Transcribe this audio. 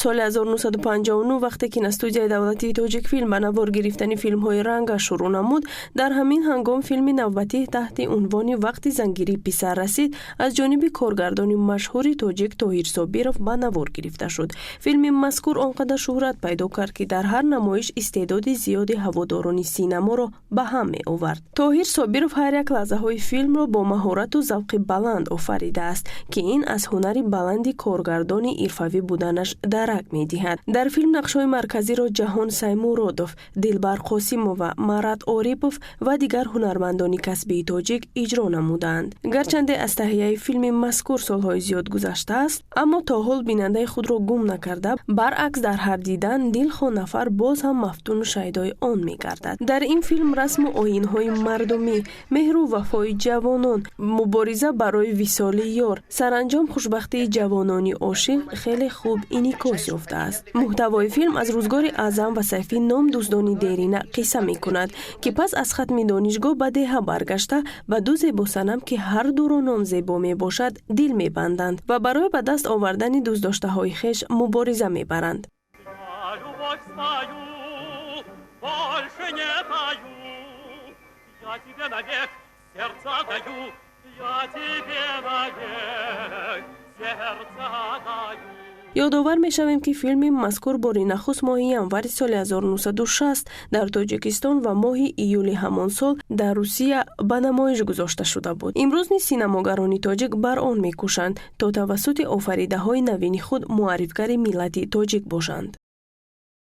Соли 1959, вақте киностудияи давлатии «Тоҷикфилм» ба навор гирифтани филмҳои ранга шурӯъ намуд, дар ҳамин ҳангом филми навбатӣ таҳти унвони «Вақти зангирӣ писар расид» аз ҷониби коргардони машҳури тоҷик Тоҳир Собиров ба навор гирифта шуд. Филми мазкур он қадар шӯҳрат пайдо кард, ки дар ҳар намоиш истеъдоди зиёди ҳаводорони синаморо ба ҳам меовард. Тоҳир Собиров ҳар як лаҳзаҳои филмро бо маҳорату завқи баланд офаридааст, ки ин аз ҳунари баланди коргардони ирфавӣ буданаш дарак медиҳад. Дар филм нақшҳои марказиро Ҷаҳон Саймуродов, Дилбар Қосимова, Марат Орипов ва дигар ҳунармандони касбии тоҷик иҷро намуданд. Гарчанде аз таҳияи филми мазкур солҳои зиёд гузаштааст, аммо то ҳол бинандаи худро гум накарда, баръакс, дар ҳар дидан дилхоҳ нафар боз ҳам мафтуну шайдои он мегардад. Дар ин филм расму оинҳои мардумӣ, меҳру вафои ҷавонон, мубориза барои висоли ёр, саранҷом хушбахтии ҷавонони ошиқ хеле хуб инъикос ёфтааст. Муҳтавои филм аз рӯзгори Аъзам ва Сайфӣ ном дӯстони дерина қисса мекунад, ки пас аз хатми донишгоҳ ба деҳа баргашта, ба ду зебосанам, ки ҳар дуро ном Зебо мебошад, дил мебанданд ва барои ба даст овардани дӯстдоштаҳои хеш мубориза мебаранд. Я любовь свою больше не таю. Я тебе навек сердце даю, я тебе навек сердце даю. Ёдовар мешавем, ки филми мазкур бори нахуст моҳи январи соли 1960 дар Тоҷикистон ва моҳи июли ҳамон сол дар Русия ба намоиш гузошта шуда буд. Имрӯз низ синамогарони тоҷик бар он мекӯшанд, то тавассути офаридаҳои навини худ муаррифгари миллати тоҷик бошанд.